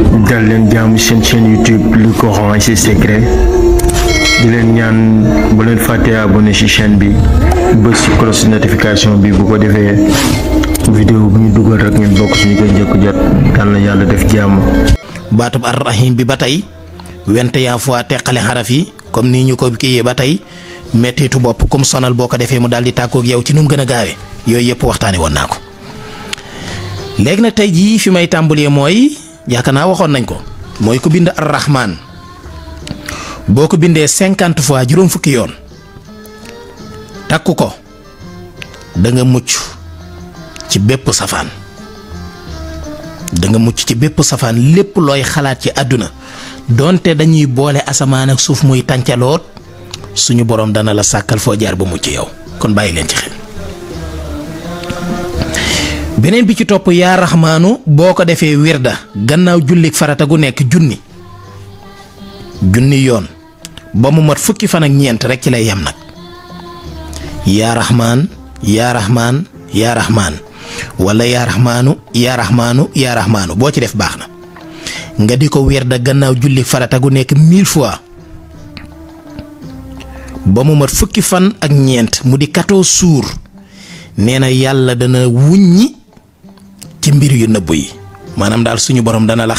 dal leen jaamu seen chaîne YouTube le Coran et ses secrets di leen ñaan bu leen fàtte abonné ci chaîne bi bës ci cloche notification bi bu ko defee vidéo bu ñu dugal rek ngeen bokk suñu koy njëkk jot dal na yàlla def jàmm. baatub ar-rahim bi ba tey 21 fois teqale xaraf yi comme nii ñu ko kiyee ba tey mettitu bopp comme sonal boo ko defee mu daal di tàggoog yow ci nu mu gën a gaawee yooyu yëpp waxtaane woon naa ko. léegi nag tey jii fi may tàmbalee mooy yaakaar naa waxoon nañ ko mooy ku bind ar-rahman boo ko bindee 50 fois juróom fukki yoon takku ko da nga mucc ci bépp safaan lépp looy xalaat ci àdduna donte dañuy boole asamaan ak suuf muy tàncaloot suñu borom dana la sàkkal foo jaar ba mucc yow kon bàyyi leen ci xel. beneen bi ci topp yaa raxmaanu boo ko defee wirda gannaaw jullik farata gu nekk junni yoon ba mu mat fukki fan ak ñeent rek ci lay yem nag yaa raxmaan yaa raxmaan yaa raxmaan wala yaa raxmaanu boo ci def baax na nga di ko wirda gannaaw jullik farata gu nekk 1000 fois ba mu mat fukki fan ak ñeent mu di 14 jours nee na yàlla dana wuññi ci mbir yu nëbb yi maanaam daal suñu borom dana la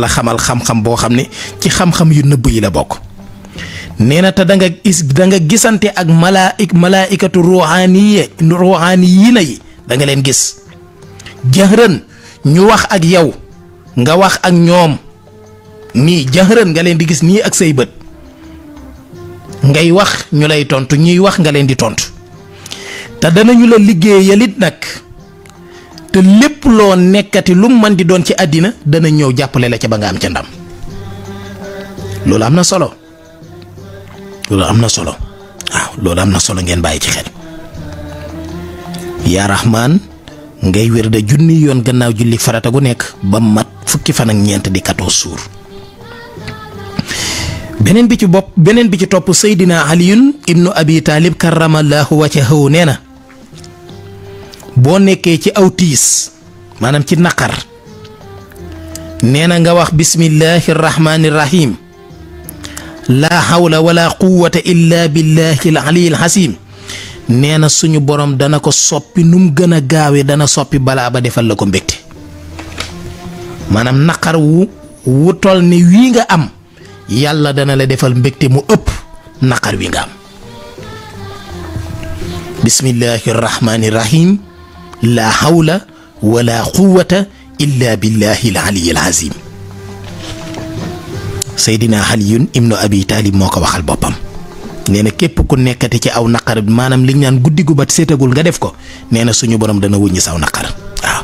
xamal xam-xam boo xam ne ci xam-xam yu nëbb yi la bokk. nee na te da nga gisante ak malaaikatu ruuxaaniyiina yi da nga leen gis jahran ñu wax ak yow nga wax ak ñoom nii jahran nga leen di gis nii ak say bët ngay wax ñu lay tontu ñuy wax nga leen di tontu te danañu la liggéeyalit nag. te lépp loo nekkati lu mu mën di doon ci àddina dana ñëw jàppale la ca ba nga am ca ndam loolu am na solo waaw loolu am na solo ngeen bàyyi ci xel. yaa raxmaan ngay wér de junni yoon gannaaw julli farata gu nekk ba mat fukki fan ak ñeent di 14 jours. beneen bi ci topp Seydina Aliyun ibnu Abi Taalib karamallahu wajhahu nee na boo nekkee ci aw tiis maanaam ci naqar nee na nga wax bismillahi rahmaani rahim laa hawla wala quwwata illa billahi al-aliyyil hasim nee na suñu borom dana ko soppi nu mu gën a gaawee dana soppi balaa ba defal la ko mbégte maanaam naqar wu tol ni wii nga am yàlla dana la defal mbégte mu ëpp naqar wi nga am bismillahi rahmaani rahim laa hawla wala quwwata illa billahi al-aliyyil azim Seydina Aliyun ibnu Abi Taalib moo ko waxal boppam nee na képp ku nekkati ci aw naqar maanaam li ñu naan guddi gu bat seetagul nga def ko nee na suñu borom dana wuññi saw naqar waaw.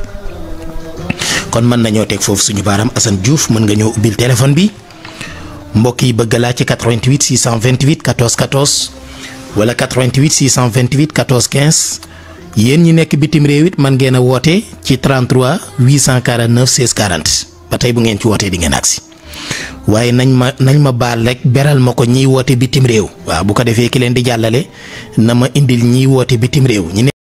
kon mën nañoo teg foofu suñu baaram Assane Diouf mën nga ñëw ubbil téléphone bi mbokk yi bëgg laa ci 88 628 14 14 wala 88 628 14 15. yéen ñi nekk bitim réew it man ngeen a woote ci 33 849 16 40 ba tey bu ngeen ci wootee di ngeen agsi waaye nañ ma baal rek beral ma ko ñiy woote bitim réew waaw bu ko defee ki leen di jàllale na ma indil ñiy woote bitim réew.